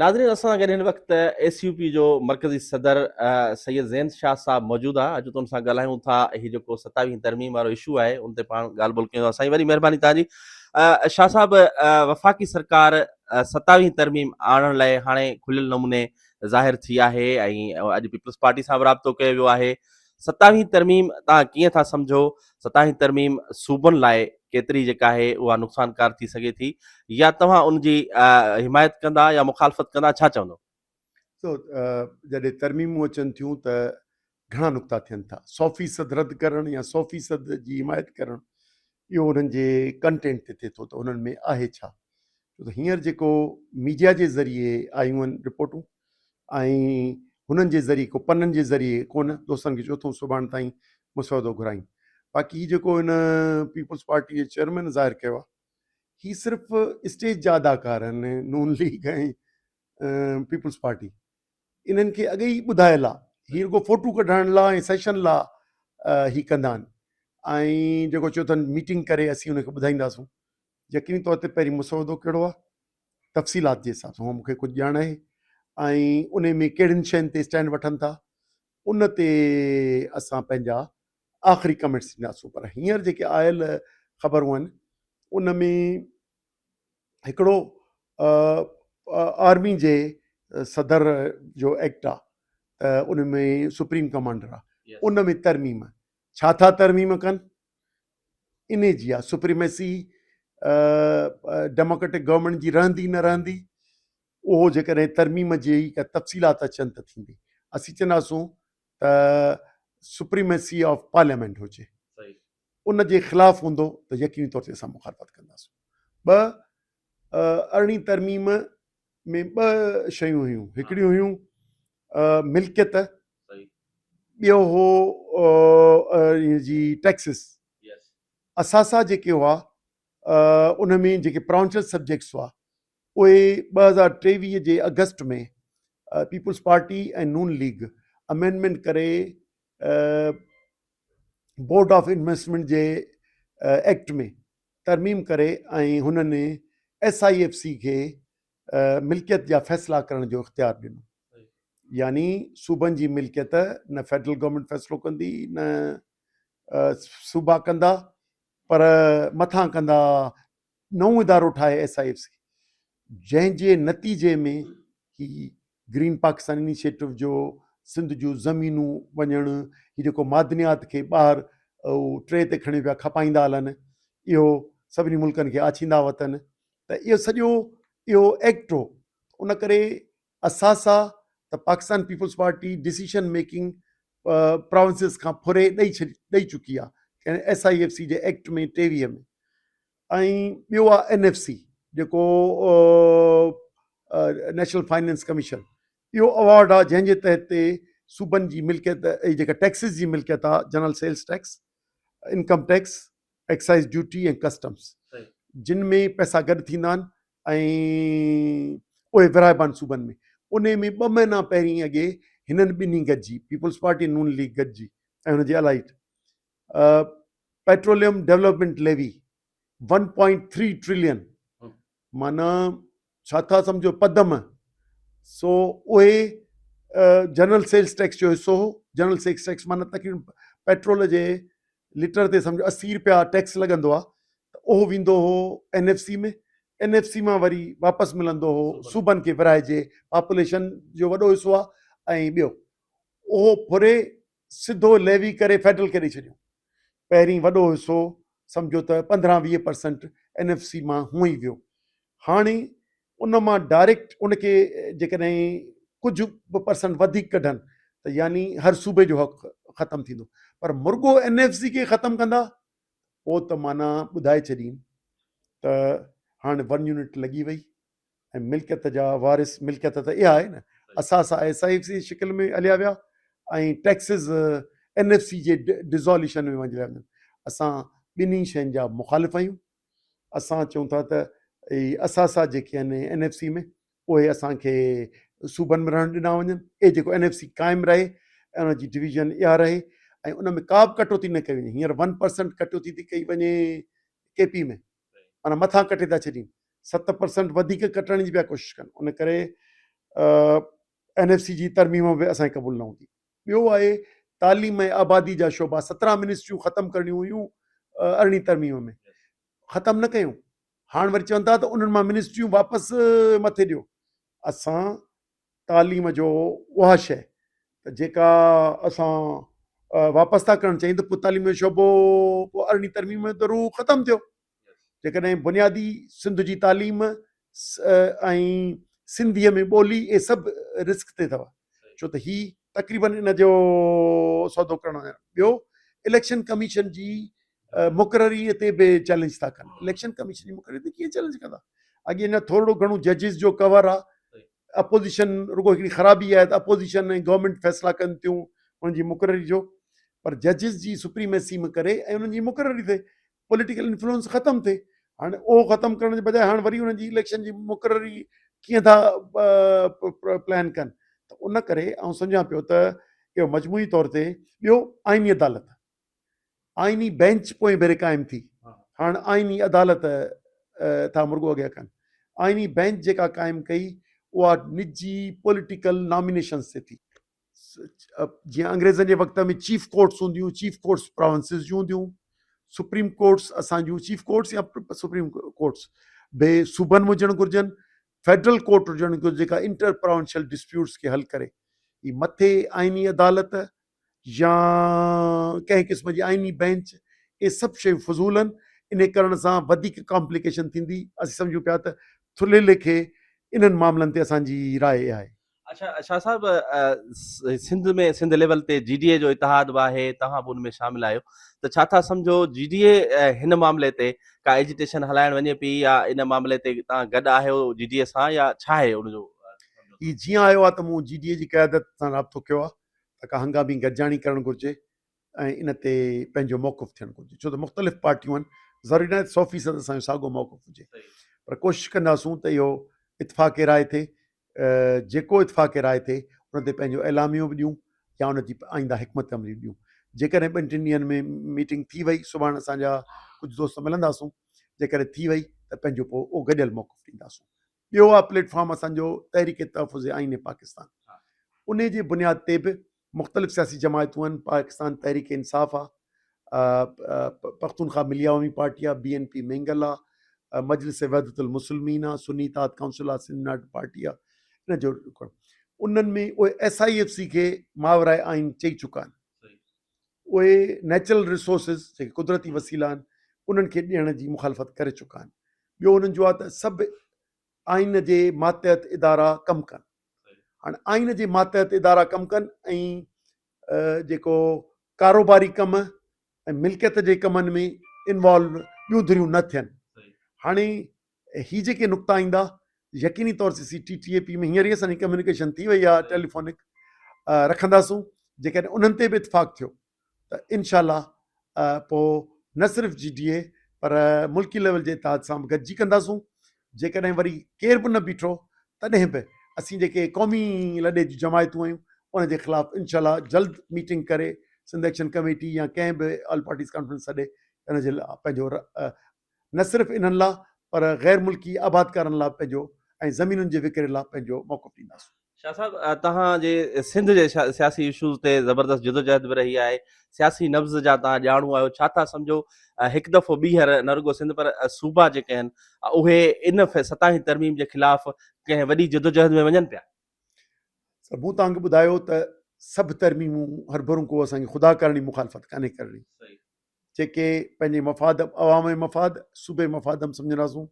ناظرين اسان سان گڏ هن وقت ايس يو پي جو مرڪزي صدر سيد زين شاهه صاحب موجود آهي اچو ته ان سان ڳالهايون ٿا هي جيڪو ستاويهين ترميم وارو اشو آهي ان تي پاڻ ڳالهه ٻولهه ڪيون ٿا سائين وڏي مهرباني توهان جي شاهه صاحب وفاقي سرڪار ستاويهين ترميم آڻڻ لاء هاڻي کليل نموني ظاهر ٿي آهي ۽ اڄ پيپلز پارٽي سان به رابطو ڪيو ويو آهي ستاويهين ترميم توهان ڪيئن ٿا سمجهو؟ ستاويهين ترميم صوبن لاء ڪيتري جيڪا آهي اها نقصانڪار ٿي سگهي ٿي يا توهان ان جي حمايت ڪندا يا مخالفت ڪندا ڇا چوندو؟ سو جڏهن ترميمون اچن ٿيون ته گهڻا نقطا ٿين ٿا. سو فيصد رد ڪرڻ يا سو فيصد جي حمايت ڪرڻ اهو انهن جي ڪنٽينٽ تي ٿئي ٿو ته انهن ۾ آهي ڇا؟ ڇو ته هينئر جيڪو ميڊيا جي ذريعي آيون آهن رپورٽون ۽ هنن جي ذريعي ڪو پنن جي ذريعي ڪونه دوستن کي چوٿون سڀاڻ تائين مسودو گهرائين باقي هي جيڪو هن پيپلز پارٽي جي چيئرمين ظاهر ڪيو آهي هي صرف اسٽيج جا اداڪار آهن نون ليگ ۽ پيپلز پارٽي انهن کي اڳي ئي ٻڌايل آهي هي رڳو فوٽو ڪڍائڻ لاء ۽ سيشن لاء هي ڪندا آهن ۽ جيڪو چيو اٿن ميٽنگ ڪري اسين ان کي ٻڌائينداسون يقيني طور تي پهرين مسودو ڪهڙو آهي تفصيلات جي حساب سان مون کي ڪجهه ڄاڻ آهي ۽ ان ۾ ڪهڙين شين تي اسٽينڊ وٺن ٿا ان تي اسان پنهنجا آخري ڪمينٽس ڏينداسون پر هينئر جيڪي آيل خبرون آهن ان ۾ هڪڙو آرمي جي صدر جو ايڪٽ آهي ته ان ۾ سپريم ڪمانڊر آهي ان ۾ ترميم ڇا ٿا ترميم ڪن انهي جي آ سپريميسي ڊيموڪريٽڪ گورنمينٽ جي رهندي نه رهندي اهو جيڪڏهن ترميم جي ڪا تفصيلات اچن ته ٿيندي اسين چونداسون ته سپريميسي آف پارليامينٽ هجي ان جي خلاف هوندو ته يقيني طور تي اسان مخالفت ڪنداسون ٻه ارڙهين ترميم ۾ ٻه شيون هيون هڪڙيون هيون ملڪيت ٻيو هو جي ٽيڪسز اثاثا جيڪي هئا ان ۾ جيڪي پراونشل سبجيڪٽس هئا اهي 2023 جي آگسٽ ۾ پيپلز پارٽي ۽ نون ليگ امينڊمينٽ ڪري بورڊ آف انويسٽمينٽ جي ايڪٽ ۾ ترميم ڪري ۽ هنن ايس I F C کي ملڪيت جا فيصلا ڪرڻ جو اختيار ڏنو يعني صوبن جي ملڪيت نه فيڊرل گورنمينٽ فيصلو ڪندي نه صوبا ڪندا پر مٿان ڪندا نئون ادارو ٺاهي ايس I F C جنهن جي نتيجي ۾ هي گرين پاڪستان انيشيٽو جو سنڌ جون زمينون وڃڻ هي جيڪو معدنيات کي ٻاهر ٽري تي کڻي پيا کپائيندا هلن اهو سڀني ملڪن کي آڇيندا وتن ته اهو سڄو اهو ايڪٽ هو ان ڪري اثاثا ته Pakistan peoples party decision making provinces کان ڦري ڏئي ڇڏي ڏئي چڪي آهي ايس I F C جي ايڪٽ ۾ 23 ۾ ۽ ٻيو آهي اين ايف سي جيڪو نيشنل فائننس ڪميشن اهو اوارڊ آهي جنهن جي تحت تي صوبن جي ملڪيت جيڪا ٽيڪسز جي ملڪيت آهي general sales tax income tax excise duty ۽ customs جن ۾ پئسا گڏ ٿيندا آهن ۽ اهي ورهائبا آهن صوبن ۾ انهي ۾ ٻه مهينا پهرين اڳي هنن ٻنهي گڏجي پيپلز پارٽي ۽ نون ليگ گڏجي ۽ هن جي allied petroleum development levy 1.3 trillion معنيٰ ڇا ٿا سمجهو پدم سو اهي جنرل سيلز ٽيڪس جو حصو هو جنرل سيلز ٽيڪس معنيٰ تقريبن پيٽرول جي ليٽر تي سمجهو 80 روپيا ٽيڪس لڳندو آهي ته اهو ويندو هو N F C ۾ N F C مان وري واپس ملندو هو صوبن کي ورهائجي پاپوليشن جو وڏو حصو آهي ۽ ٻيو اهو ڦري سڌو ليوي ڪري فيڊرل کي ڏئي ڇڏيو پهرين وڏو حصو سمجهو ته 15 20 پرسنٽ اين ايف سي مان هونئن ئي ويو. هاڻي ان مان ڊائريڪٽ ان کي جيڪڏهن ڪجهه به پرسنٽ وڌيڪ ڪڍن ته يعني هر صوبي جو حق ختم ٿيندو پر مرڳو اين ايف سي کي ختم ڪندا پوء ته معنيٰ ٻڌائي ڇڏين ته هاڻي ون يونٽ لڳي وئي ۽ ملڪيت جا وارث ملڪيت ته اها آهي نه اثاثا ايس I F C جي شڪل ۾ هليا ويا ۽ ٽيڪسز اين ايف سي جي ڊزاليوشن ۾ وڃي ويا. اسان ٻنهي شين جا مخالف آهيون. اسان چئون ٿا ته اهي اثاثا جيڪي آهن اين ايف سي ۾ اهي اسان کي صوبن ۾ رهڻ ڏنا وڃن. اهي جيڪو اين ايف سي قائم رهي ۽ ان جي ڊويزن اها رهي ۽ ان ۾ ڪا به ڪٽوتي نه ڪئي وڃي. هينئر 1% ڪٽوتي ٿي ڪئي وڃي ڪي پي ۾ معنيٰ مٿان ڪٽي ٿا ڇڏين. 7% وڌيڪ ڪٽڻ جي پيا ڪوشش ڪن. ان ڪري اين ايف سي جي ترميم به اسان کي قبول نه هوندي. ٻيو آهي تعليم ۽ آبادي جا شعبا 17 منسٽريون ختم ڪرڻيون هيون ارڙهين ترميم ۾ ختم نه ڪيون هاڻ وري چون ٿا ته انهن مان منسٽريون واپس مٿي ڏيو. اسان تعليم جو اها شيء ته جيڪا اسان واپس ٿا ڪرڻ چاهيون ته پوء تعليم جو شعبو پوء ارڙهين ترميم ۾ ته روح ختم ٿيو. جيڪڏهن بنيادي سنڌ جي تعليم ۽ سنڌيء ۾ ٻولي اهي سڀ رسڪ تي اٿو ڇو ته هي تقريبن ان جو سودو ڪرڻ ٻيو اليڪشن ڪميشن جي مقرري تي به چئلينج ٿا ڪن اليڪشن ڪميشن جي مقرري تي ڪيئن چئلينج ڪندا اڳي اڃا ٿورڙو گهڻو ججز جو ڪور آ اپوزيشن رڳو هڪڙي خرابي آهي ته اپوزيشن ۽ گورنمينٽ فيصلا ڪن ٿيون انهن جي مقرري جو پر ججز جي سپريميسي ۾ ڪري ۽ انهن جي مقرري ٿئي پوليٽيڪل انفلوئنس ختم ٿئي هاڻي اهو ختم ڪرڻ جي بجاء هاڻي وري انهن جي اليڪشن جي مقرري ڪيئن ٿا پلان ڪن ته ان ڪري آئون سمجهان پيو ته اهو مجموعي طور تي ٻيو آئيني عدالت آئيني بينچ پوئين ڀيري قائم ٿي هاڻ آئيني عدالت ٿا مرڳو اڳيان ڪن آئيني بينچ جيڪا قائم ڪئي اها نجي پوليٽيڪل نامينيشنس تي ٿي جيئن انگريزن جي وقت ۾ چيف ڪورٽس هونديون چيف ڪورٽس پراونسز جون هونديون سپريم ڪورٽس اسان جون چيف ڪورٽس يا سپريم ڪورٽس به صوبن ۾ هجڻ گهرجن فيڊرل ڪورٽ هجڻ گهرجي جيڪا انٽر پراونشل ڊسپيوٽس کي حل ڪري هي مٿي آئيني عدالت يا ڪنهن قسم جي آئيني بينچ اهي سڀ شيون فضول آهن انهي ڪرڻ سان وڌيڪ ڪامپليڪيشن ٿيندي اسين سمجهون پيا ته ٿلهي ليکي انهن معاملن تي اسان جي راء اها آهي. اڇا شاهه صاحب سنڌ ۾ سنڌ ليول تي جي ڊي اي جو اتحاد به آهي توهان به ان ۾ شامل آهيو ته ڇا ٿا سمجهو جي ڊي اي هن معاملي تي ڪا ايجيٽيشن هلائڻ وڃي پئي يا ان معاملي تي توهان گڏ آهيو جي ڊي اي سان يا ڇا آهي ان جو هي جيئن آيو آهي ته مون جي ڊي اي جي قيادت سان رابطو ڪيو آهي ته ڪا هنگامي گڏجاڻي ڪرڻ گهرجي ۽ ان تي پنهنجو موقف ٿيڻ گهرجي ڇو ته مختلف پارٽيون آهن ضروري ناهي ته 100% اسان جو ساڳو موقف هجي پر ڪوشش ڪنداسون ته اهو اتفاق راء ٿئي جيڪو اتفاق راء ٿئي ان تي پنهنجو اعلاميو به ڏيون يا ان جي آئنده حڪمت عملي به ڏيون جيڪڏهن ٻن ٽن ڏينهن ۾ ميٽنگ ٿي وئي سڀاڻ اسان جا ڪجهه دوست ملنداسون جيڪڏهن ٿي وئي ته پنهنجو پوء اهو گڏيل موقف ڏينداسون ٻيو آ پليٽ فارم اسان جو تحريڪ تحفظ آئين پاڪستان انهي جي بنياد تي به مختلف سياسي جماعتون آهن پاڪستان تحريڪ انصاف آ پختونخوا ملي عوامي پارٽي آ بي اين پي مينگل آ مجلس وحدت المسلمين آ سني اتحاد ڪائونسل آ سنڌ يونائيٽڊ پارٽي آ ان جو انهن ۾ اهي ايس I F C کي ماورائي آئين چئي چڪا آهن اهي نيچرل ريسورسز جيڪي قدرتي وسيلا آهن انهن کي ڏيڻ جي مخالفت ڪري چڪا آهن ٻيو انهن جو آهي ته سڀ آئين جي ماتحت ادارا ڪم ڪن هاڻي آئين جي ماتحت ادارا ڪم ڪن ۽ جيڪو ڪاروباري ڪم ۽ ملڪيت جي ڪمن ۾ انوالو ٻيون ڌريون نه ٿين هاڻي هي جيڪي نقطا ايندا يقيني طور سي ٽي ٽي اي پي ۾ هينئر ئي اسان جي ڪميونيڪيشن ٿي وئي آهي ٽيليفونڪ رکنداسون جيڪڏهن انهن تي به اتفاق ٿيو ته انشاء الله پوء نه صرف جي ڊي اي پر ملڪي ليول جي اتحاد سان به گڏجي ڪنداسون جيڪڏهن وري ڪير به نه بيٺو تڏهن به اسين جيڪي قومي لڏي جون جماعتون آهيون ان جي خلاف انشاء الله جلد ميٽنگ ڪري سنڌ ايڪشن ڪميٽي يا ڪنهن به آل پارٽيز ڪانفرنس سڏي ان جي لاء پنهنجو نه صرف انهن لا پر غير ملڪي آبادڪارن لا پنهنجو ۽ زمينن جي وڪري لا پنهنجو موقف ڏينداسون. شاهه صاحب توهان جي سنڌ جي سياسي اشوز تي زبردست جدوجهد به رهي آهي، سياسي نبض جا توهان ڄاڻو آهيو، ڇا ٿا سمجهو هڪ دفعو ٻيهر نه رڳو سنڌ پر صوبا جيڪي آهن اهي ان ستاهين ترميم جي خلاف ڪنهن وڏي جدوجهد ۾ وڃن پيا؟ سر مون توهان کي ٻڌايو ته سڀ ترميمون هرڀرون ڪو اسان کي خدا ڪرڻي مخالفت ڪانهي ڪرڻي. جيڪي پنهنجي مفاد عوام جي مفاد صوبي مفاد م سمجهنداسون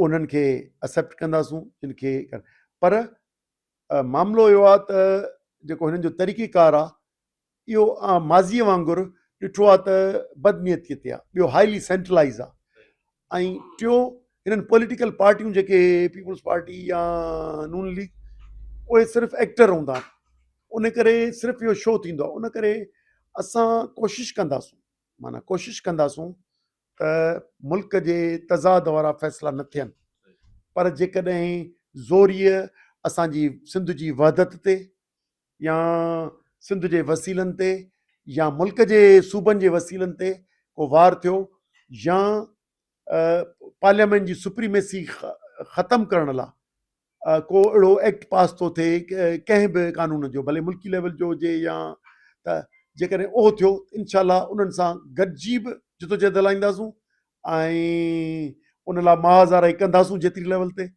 انهن کي اسيپٽ ڪنداسون جن کي پر معاملو اهو آهي ته جيڪو هنن جو طريقي ڪار آهي اهو ماضيء وانگر ڏٺو آهي ته بدنيتي تي آهي ٻيو هائلي سينٽرلائز آهي ۽ ٽيو هنن پوليٽيڪل پارٽيون جيڪي پيپلز پارٽي يا نون ليگ اهي صرف ايڪٽر هوندا آهن ان ڪري صرف اهو شو ٿيندو آهي ان ڪري اسان ڪوشش ڪنداسون معنيٰ ڪوشش ڪنداسون ته ملڪ جي تضاد وارا فيصلا نه ٿين پر جيڪڏهن زوريء اسان جي سنڌ جي وحدت تي يا سنڌ جي وسيلن تي يا ملڪ جي صوبن جي وسيلن تي ڪو وار ٿيو يا پارليامينٽ جي سپريميسي ختم ڪرڻ لاء ڪو اهڙو ايڪٽ پاس ٿو ٿئي ڪنهن به قانون جو ڀلي ملڪي ليول جو هجي يا ته جيڪڏهن اهو ٿيو انشاء الله انهن سان گڏجي به جدوجهد هلائينداسون ۽ ان لاء محاذ آرائي ڪنداسون جيتري ليول تي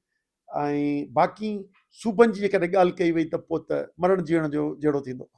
۽ باقي صوبن جي جيڪڏهن ڳالهه ڪئي وئي ته پوء ته مرڻ جيئڻ جو جهڙو ٿيندو.